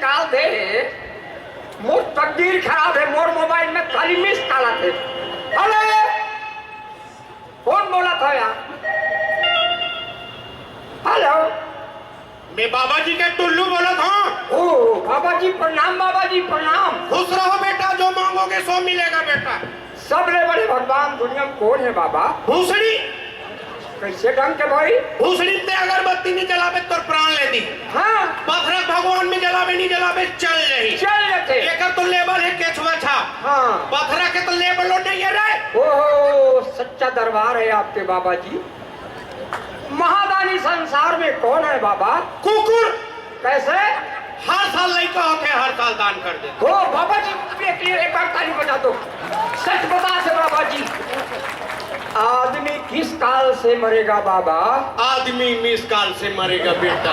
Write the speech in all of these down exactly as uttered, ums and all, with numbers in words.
Call दे, मोर तकदीर खराब हे, मोर मोबाइल में खाली मिस कॉल आथे। हेलो, कौन बोलत हे यार? हेलो। मैं बाबा जी के टुल्लू बोलत हूँ। ओ, बाबा जी प्रणाम, बाबा जी प्रणाम। खुश रहो बेटा, जो मांगोगे सो मिलेगा बेटा। सबले बड़े भगवान दुनिया में कौन हे बाबा? भूसड़ी। कैसे ढंग के भाई? भूसड़ी में ते अगरबत्ती नहीं जलाबे तोर प्राण ले दी। हाँ। पथरा भगवान में जलाबे नहीं जलाबे चल जाही। चल जाथे। एकर तो लेबल हे केछुआ छाप। हाँ। पथरा के तो लेबलो नहीं हे रे। ओहो, सच्चा दरबार हे आपके बाबा जी। महादानी संसार में कौन हे बाबा? कुकुर। कैसे? हर साल लइका होथे, हर साल दान कर देथे। हो बाबा जी, एक, एक बार ताली बजा दो। सच बताथे बाबा जी, आदमी किस काल से मरेगा बाबा? आदमी मिस काल से मरेगा बेटा।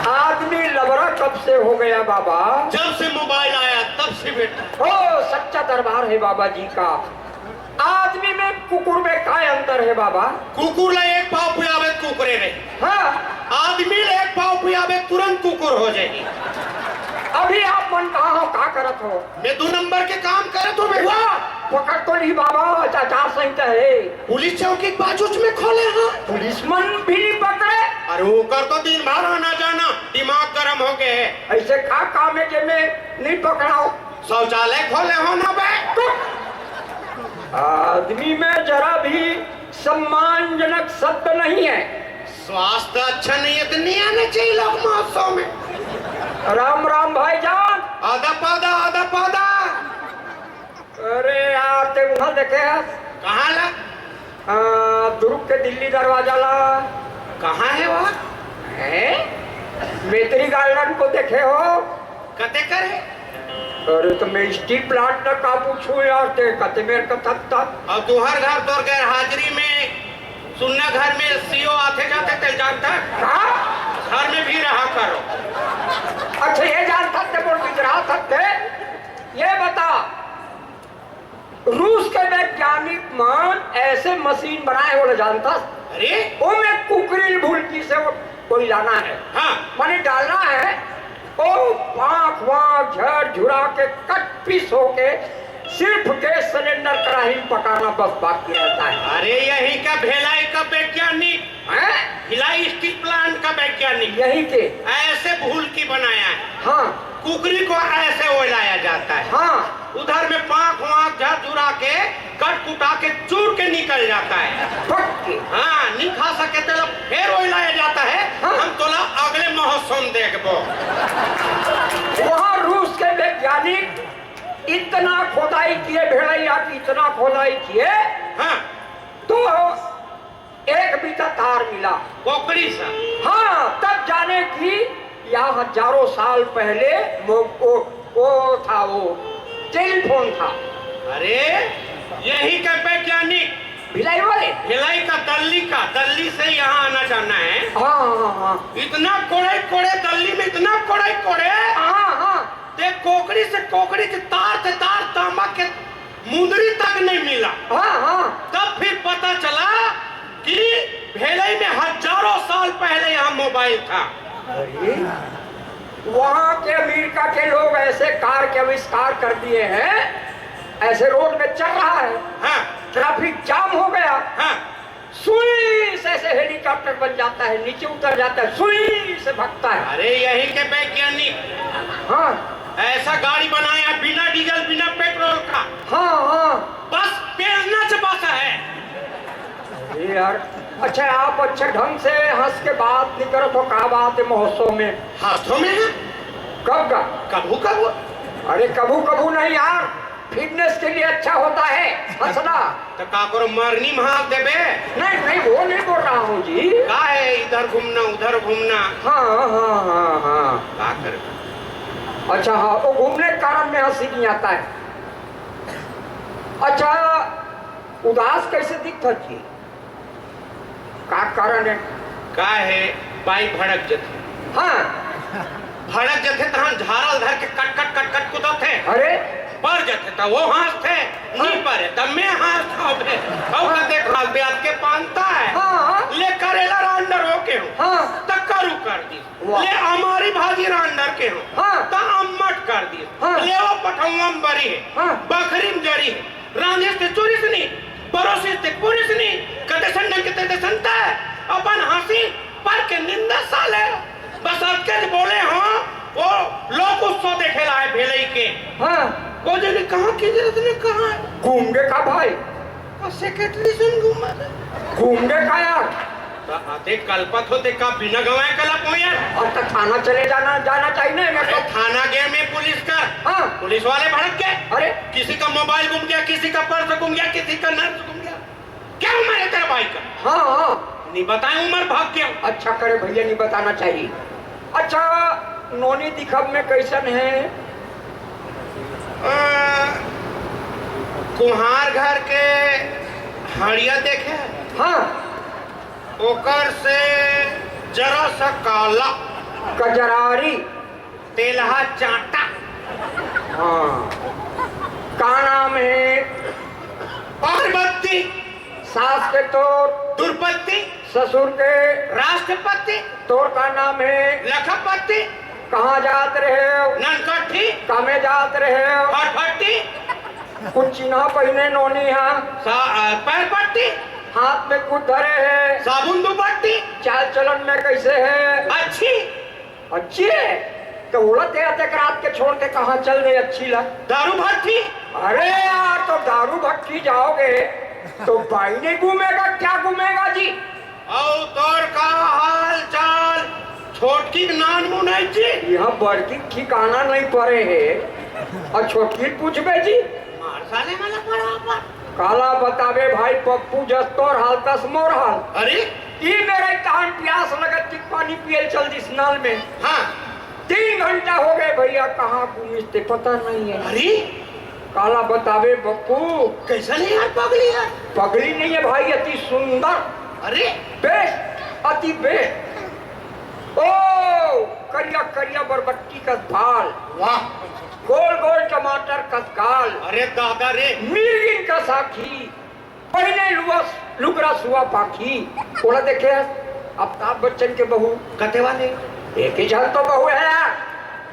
आदमी लबरा कब से हो गया बाबा? जब से मोबाइल आया तब से बेटा। ओ, सच्चा दरबार हे बाबा जी का। आदमी में कुकुर में का अंतर हे बाबा? कुकुर ला एक पाव पियाबे त कुकुरे रही। हाँ। आदमी ला एक पाव पियाबे तुरंत कुकुर हो जाही। अभी आप मन कहाँ हो, का करत हो? मैं दू नंबर के काम करत हूँ बेटा। वाह, पकड़ तो ली बाबा, आचार संहिता हे। पुलिस चौकी के बाजू में खोले हाँ। पुलिस मन भी नहीं पकड़े। अरे ओकर तो दिन भर आना जाना, दिमाग गरम हो गए हे। ऐसे का काम हे जेमे नहीं पकड़ाओ? शौचालय खोले हो ना बे? आदमी में जरा भी सम्मानजनक शब्द नहीं है। स्वास्थ्य अच्छा नहीं है तो नहीं आना चाहिए लोग महोत्सव में। राम राम भाईजान। आदा पादा, आदा पादा। अरे यार, ते उहाँ देखे हस? कहाँ ला? आ, दुर्ग के दिल्ली दरवाजा ला। कहाँ है वहाँ? हैं? मैत्री गार्डन को देखे हो? कते कर है? अरे, तो मैं स्टील प्लांट तक का पूछूं यार, ते कते मेरे का थक थक। और तुहर घर तोर गैर हाजिरी में सुन्ना घर में सीओ आथे जाथे ते जानता? का? घर में भी रहा करो। अच्छा, ये जानता ते बोल के रहा थक थे? ये बता, रूस के वैज्ञानिक मन ऐसे मशीन बनाए, वो जानता? अरे? ओमे कुकरी भूलकी से वो कोई लाना है। हाँ। माने डालना है, ओ पाँख वाँख झड़ झुरा के कट पीस होके सिर्फ गैस सिलेंडर कढ़ाई में पकाना बस बाकी रहता है। अरे यही का भेलाई का वैज्ञानिक, हैं? भिलाई स्टील प्लांट का वैज्ञानिक यही के। ऐसे भूलकी बनाया है। हाँ। कुकरी को ऐसे ओलाया जाता है। हाँ। उधर में पाँख वाँख झरझुरा के कट कुटा के चूर के निकल जाता है। पक के। हाँ, नहीं खा सके तो फिर ओलाया जाता है। हाँ। हम तोला अगले महोत्सव में देखबो। वहाँ रूस के वैज्ञानिक इतना खोदाई किए, भेड़ैया की इतना खोदाई किए, हाँ। तो एक बीता तार मिला। कोकड़ी सा। हाँ, तब जाने कि यहाँ हजारों साल पहले वो, वो, वो था, वो टेलीफोन था। अरे, यही के वैज्ञानिक भिलाई वाले? भिलाई का, दल्ली का, दल्ली से यहाँ आना जाना है। हाँ, हाँ, हाँ। इतना कोड़े कोड़े दल्ली में, इतना कोड़े कोड़े। हाँ, हाँ। ते कोकड़ी से कोकड़ी के तार से तार तांबा के मुंदरी तक नहीं मिला। हाँ, हाँ। तब फिर पता चला कि भेलई में हजारों साल पहले यहाँ मोबाइल था। अरे, वहाँ के अमेरिका के लोग ऐसे कार के आविष्कार कर दिए हैं, ऐसे रोड में चल रहा है, हाँ। ट्रैफिक जाम हो गया, हाँ। सुई से ऐसे हेलीकॉप्टर बन जाता है, नीचे उतर जाता है, सुई से भागता है। अरे, यही के वैज्ञानिक। हाँ। ऐसा गाड़ी बनाया बिना डीजल, बिना पेट्रोल का। हाँ, हाँ। बस पेलना से बसा है। अरे यार, अच्छा, आप अच्छे ढंग से हंस के बात नहीं करो तो का बात है महोत्सव में? हाथों में है। कब का? कभू कभू। अरे, कभू कभू नहीं यार, फिटनेस के लिए अच्छा होता है हंसना। तो का करो, मरनी में हाथ देबे? नहीं, नहीं, वो नहीं बोल रहा हूँ जी। का है इधर घूमना, उधर घूमना? हाँ, हाँ, हाँ, हाँ। का करे? अच्छा, हाँ, वो घूमने के कारण में हंसी नहीं आता है। अच्छा, उदास कैसे दिखता जी? का कारण है? का है, बाई भड़क जथे। हाँ। भड़क जथे तहन झारल धर के कट कट कट कट कुदत है। अरे। पर जथे त वो हाँसथे, हाँ। नी परे त मैं हाँसथौं बे। अउ हाँ। कते खास ब्याज के पानता है। हाँ। ले करेला रांडर हो के हो। हाँ। त करू कर दी। वाह। ले अमारी भाजी रांडर के हो। हाँ। बरी हे, हाँ। बखरी म जरी हे, रांधे ते चोरी से नहीं, परोसी ते पूरी से नहीं, कते संडन के ते संता है, अपन हाँसी पर के निंदा साले। बस अतके ज बोले, हाँ, वो लोक उत्सव देखे ला आए भेलई के। हाँ। वो जने कहाँ की जरूरत ने कहाँ है? घूम गे का भाई? का सेक्रेटरी सुन घूमा था? घूम गे का यार? त अते कलपत हो ते का बिना गवाए कलप हो यार? और तो थाना चले जाना, जाना चाहिए ना, मैं अरे तो थाना गया मैं पुलिस का। हाँ। पुलिस वाले भड़क गए। अरे। किसी का मोबाइल गुम गया, किसी का पर्स गुम गया, किसी का नर्स गुम गया। क्या उम्र है तेरा भाई का? हाँ, हाँ। नहीं बताए उम्र, भाग गया। अच्छा करे भैया, नहीं बताना चाहिए। अच्छा, नोनी दिखब में कैसन है? अ, कुम्हार घर के हड़िया देखे? हाँ। ओकर से जरा सा काला। कजरारी। तेलहा चाटा। हाँ। का नाम है? पार्वती। सास के तोर। दुर्पति। ससुर के। राष्ट्रपति। तोर का नाम है? लखपति। कहाँ जात रहे हो? ननकट्ठी। कामे जात रहे हो? फटफटी। कुछ चिन्हा पहिने नोनी हा? सा-, अ, पैर पट्टी। हाथ में कुछ धरे है? साबुन दुपट्टी। चाल चलन में कैसे है? अच्छी। अच्छी है? तो उड़त है अतेक रात के छोड़ के कहाँ चल दे अच्छी ला? दारू भट्टी। अरे यार, तो दारू भट्टी जाओगे तो बाई नहीं घूमेगा, क्या घूमेगा जी? अउ तोर का हाल चाल? छोटकी के नान मुनई जी। यहाँ बड़की ठिकाना नहीं पड़े है और छोटकी पूछबे जी। मार साले वाला पड़ा पर। काला बतावे भाई, पप्पू जस तोर हाल तस मोर हाल। अरे? ई मेरे तहान प्यास लगत कि पानी पियल चल दिस नल में। हाँ। तीन घंटा हो गए भैया, कहाँ घूमिस ते पता नहीं है। अरे? काला बतावे बप्पू। कैसन है यार पगली यार? पगली नहीं है भाई, अति सुंदर। अरे? बेस्ट, अति बेस्ट। ओ, करिया करिया बरबट्टी कस बाल। वाह। गोल गोल टमाटर कस गाल। अरे दादा रे। मिर्गिन कस आँखी। पहिने लुआ, लुगरा सुआ पाखी। ओला देखे हस? अमिताभ बच्चन के बहू। कते वाले? एक ही झन तो बहू है यार,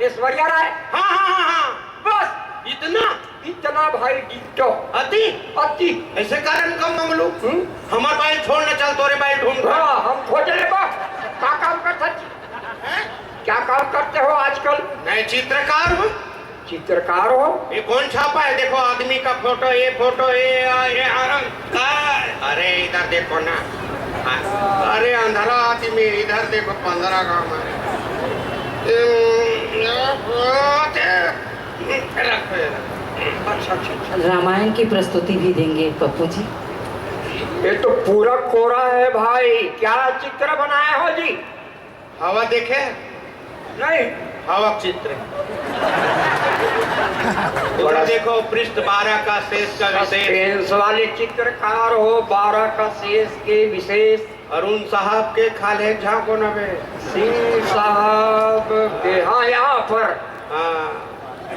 ऐश्वर्या राय। हाँ, हाँ, हाँ, हाँ। बस। इतना? इतना भाई डिट्टो। अति? अति। ऐसे कारण कम मंगलू। हम्म? हमार बाइल छोड़ न चल, तोरे बाइल ढूंढ। हाँ, हम खोज लेबो। का काम करत हस? हैं? क्या काम करते हो आजकल? मैं चित्रकार हूँ। चित्रकार हो? ये कौन छापा है? देखो आदमी का फोटो, ये फोटो, ये, आ, ये, आ, आ, अरे इधर देखो ना। हाँ, अरे अंधरा आदमी, इधर देखो, पंद्रह का मारे। हम्म, रखो, ये रखो। अच्छा, अच्छा, अच्छा। रामायण की प्रस्तुति भी देंगे पप्पू जी। ये तो पूरा कोरा है भाई, क्या चित्र बनाया हो जी? हवा देखे? नहीं। हवा चित्र। पूरा देखो, पृष्ठ बारह का शेष का विशेष। सस्पेंस वाले चित्रकार हो, बारह का शेष के विशेष। अरुण साहब के खाले झांको न बे। सिंह साहब के, हाँ, यहाँ पर। हाँ,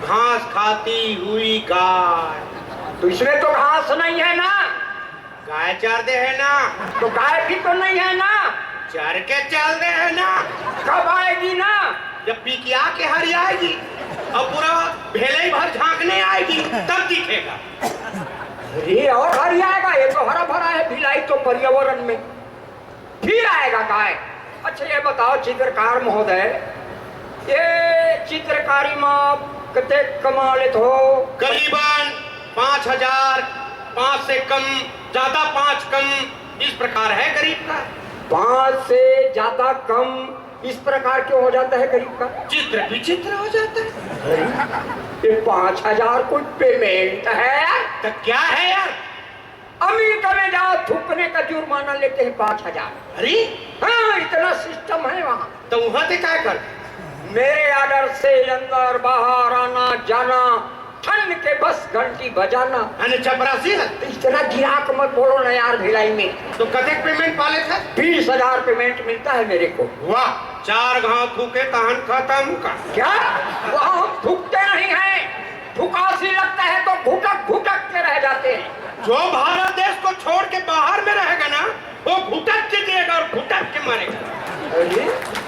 घास खाती हुई गाय। तो इसमें तो घास नहीं है ना। गाय चर दे है ना। तो गाय भी तो नहीं है ना। चर के चल दे है ना। कब आएगी ना? जब पिकिया के हरियाएगी और पूरा भेलई भर झांकने आएगी, तब दिखेगा। अरे, और हरियाएगा, ये तो हरा भरा है भिलाई तो पर्यावरण में। फिर आएगा गाय। अच्छा, ये बताओ चित्रकार महोदय, ये चित्रकारी में आप कते कमा लेत हो? करीबन पाँच हजार, पाँच से कम, ज्यादा पाँच कम, इस प्रकार है गरीब का। पाँच से ज्यादा कम, इस प्रकार क्यों हो जाता है गरीब का? चित्र विचित्र हो जाता है। अरे, ये पाँच हजार कोई पेमेंट है? तो क्या है यार? अमेरिका में जाओ, थूकने का जुर्माना लेते हैं पाँच हजार। अरे? हाँ, इतना सिस्टम है वहाँ। तो वहाँ से क्या कर? मेरे ऑर्डर से अंदर बाहर आना जाना, ठंड के बस घंटी बजाना। अने चपरासी है? तो इतना गिराक मत बोलो ना यार भिलाई में। तो कतेक पेमेंट पाले था? बीस हजार पेमेंट मिलता है मेरे को। वाह, चार घाव थूके तहन खत्म का। क्या? वहाँ हम थूकते नहीं हैं, फुकासी लगता है तो घुटक घुटक के रह जाते हैं। जो भारत देश को छोड़ के बाहर में रहेगा ना, वो घुटक के जिएगा और घुटक के मरेगा। अरे,